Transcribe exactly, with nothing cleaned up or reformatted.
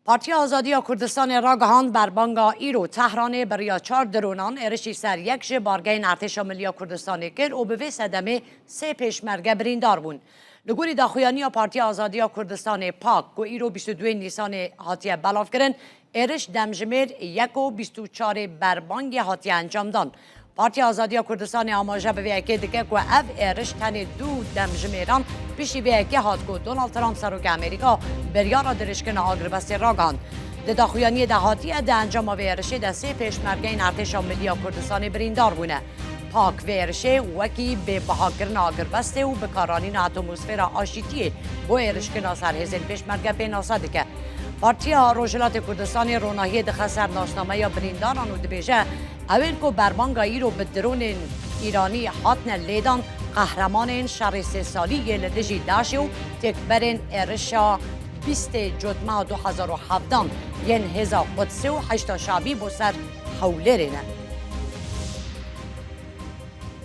Partiya Azadiya Kurdistanê ragihand berbanga îro Tehranê bi riya çar dronan êrişî ser yek ji bargehên Artêşa Milliya Kurdistanê kir û bi vê sedemê sê pêşmerge birîndar bûn. Li gorî daxuyaniya Partiya Azadiya Kurdistanê, pak, ku îro bîst û duyê Nîsanê hatiye belavkirin, êriş demjimêr yek û bîst û çarê berbangê hatiye encamdan. Partiya Azadiya Kurdistanê amaje bi vê yekê dike ku ev êriş tenê du demjimêran piştî vê yekê hat ku Donald Trump, serokê Amerîka, biryara dirêjkirina agirbestê ragihand. Di daxuyaniyê de hatiye, di encama vê êrişê de sê pêşmergeyên Artêşa Milliya Kurdistanê birîndar bûne. Pak vê êrişê wekî bêbihakirina agirbestê û bikaranîna atmosfera aşîtiyê bo êrişkirina ser hêzên pêşmerge pênase dike. Partiya Rojhilatê Kurdistanê ronahiyê dixe ser nasnameya birîndaran û dibêje, ew ên ku berbanga îro bi dronên Îranî hatine lêdan, qehremanên şerê sê salî yê li dijî DAIŞê û têkberên êrişa bîstê Cotmeha du hezar û hevdehan yên Hêza Qudsê û Heşda Şabî bo ser Hewlêrê ne.